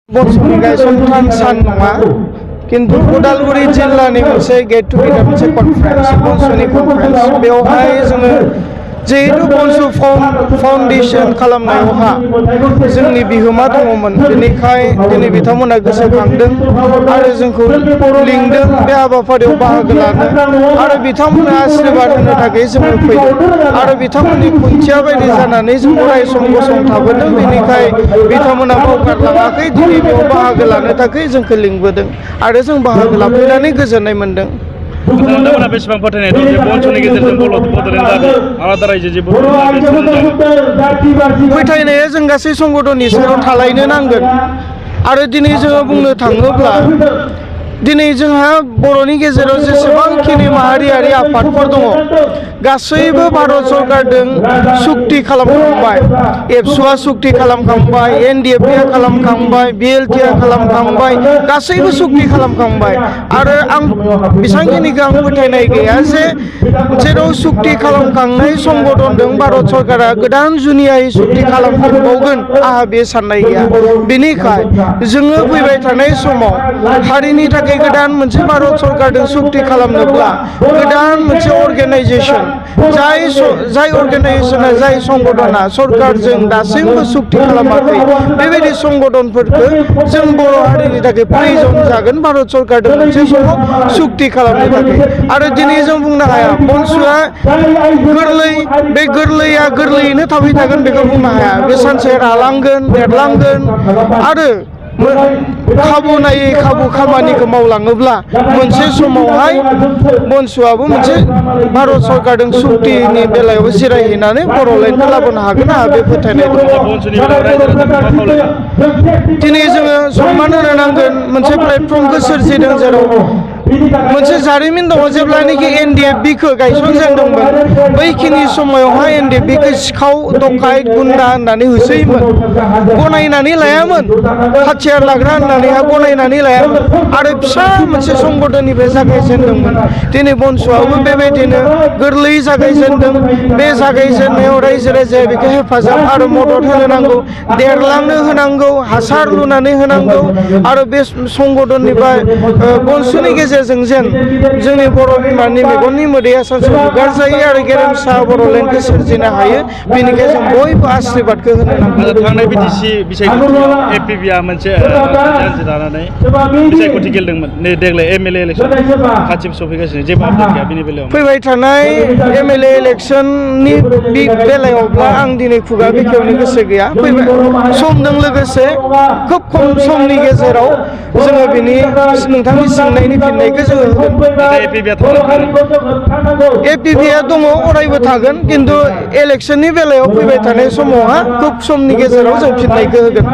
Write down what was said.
बंसुनि गायसनथान सान नङा किन्तु उदालगुरि जिल्लानि मोनसे गेट टुगेदार मोनसे कनफारेन्स बंसुनि कनफारेन्स बेवहाय जोङो जिहेतु बंसु फाउन्डेसन खालामनायावहा जोंनि बिहोमा दङमोन बेनिखाय दिनै बिथांमोना गोसोखांदों आरो जोंखौ लिंदों बे हाबाफारियाव बाहागो लानो आरो बिथांमोना आशीर्बाद होनो थाखाय जोङो फैदों आरो बिथांमोननि खुन्थिया बायदि जानानै जों अराय सम गसंथाबोदों बेनिखाय बिथांमोना बावगारलाङाखै दिनै बेयाव बाहागो लानो थाखाय जोंखौ लिंबोदों आरो जों बाहागो लाफैनानै गोजोननाय मोनदों। नोंथांमोना बेसेबां फोथायनाय दं जे बंसुनि गेजेरजों बड'लेण्ड जागोन आलादा रायजो जे फोथायनाया जों गासै संगठननि सायाव थालायनो नांगोन आरो दिनै जोङो बुंनो थाङोब्ला दिनै जोंहा बर'नि गेजेराव जेसेबांखिनि माहारियारि आफादफोर दङ गासैबो भारत सरकारजों सुक्ति खालामखांबाय एबसुआ सुक्ति खालामखांबाय एनडिएफबिआ खालामखांबाय बिएलटिआ खालामखांबाय गासैबो सुक्ति खालामखांबाय आरो आं बेसांखिनिखौ आं फोथायनाय गैया जे जेराव सुक्ति खालामखांनाय संगठनजों भारत सरकारा गोदान जुनियायै सुक्ति खालामफिनबावगोन आंहा बे साननाय गैया बेनिखाय जोङो फैबाय थानाय समाव हारिनि थाखाय गोदान मोनसे भारत सरकारजों सुक्ति खालामनोब्ला गोदान मोनसे अर्गेनाइजेसन जाय अर्गेनाइजेसना जाय संगठना सरकारजों दासिमबो सुक्ति खालामाखै बेबायदि संगठनफोरखौ जों बर' हारिनि थाखाय प्रयोजन जागोन भारत सरकारजों मोनसे समाव सुक्ति खालामनो थाखाय आरो दिनै जों बुंनो हाया बंसुआ गोरलै बे गोरलैया गोरलैयैनो थाबाय थागोन बेखौ बुंनो हाया बे सानसे रालांगोन देरलांगोन आरो खाबु नायै खाबु खामानिखौ मावलाङोब्ला मोनसे समावहाय बंसुआबो मोनसे भारत सरकारजों सुक्तिनि बेलायाव जिरायहैनानै बड'लेण्डखौ लाबोनो हागोन आंहा बे फोथायनाय दं। दिनै जोङो सनमान होनो नांगोन मोनसे प्लेटफर्मखौ सोरजिदों जेराव मोनसे जारिमिन दङ जेब्लानोखि एनडिएफबिखौ गायसनजेनदोंमोन बैखिनि समावहाय एनडिएफबिखौ सिखाव दखायत गुन्दा होननानै होसोयोमोन गनायनानै लायामोन हाथियार लाग्रा होननानैहा गनायनानै लायामोन आरो फिसा मोनसे संगठननिफ्राय जागायजेनदोंमोन दिनै बंसुआबो बेबायदिनो गोरलै जागायजेनदों बे जागायजेननायाव रायजो राजाया बेखौ हेफाजाब आरो मदद होनो नांगौ देरलांनो होनांगौ हासार लुनानै होनांगौ आरो बे संगठननिफ्राय बंसुनि गेजेरजों जेन जोंनि बर' बिमानि मेगननि मोदैया सानसे हुगार जायो आरो गेरेमसा बड'लेण्डखौ सोरजिनो हायो बेनिखायनो जों बयबो आशीर्बादखौ होनो नांगौ। थांनाय बिटिसि बिसायख'थियाव एपिबिआ मोनसे जानजि लानानै बिसायख'थि गेलेदोंमोन नै देग्लाय एमएलए इलेक्सन खाथि सफैगासिनो जेबो आपडेट गैया बेनि बेलायाव फैबाय थानाय एमएलए इलेक्सननि बेलायावब्ला आं दिनै खुगा बेखेवनो गोसो गैया फैबाय समजों लोगोसे खोब खम समनि गेजेराव जोङो बिनि नोंथांनि सोंनायनि फिननायखौ जोङो एपिबिआ दङ अरायबो थागोन खिन्थु इलेक्सननि बेलायाव फैबाय थानाय समावहा खोब समनि गेजेराव जों फिननायखौ होगोन।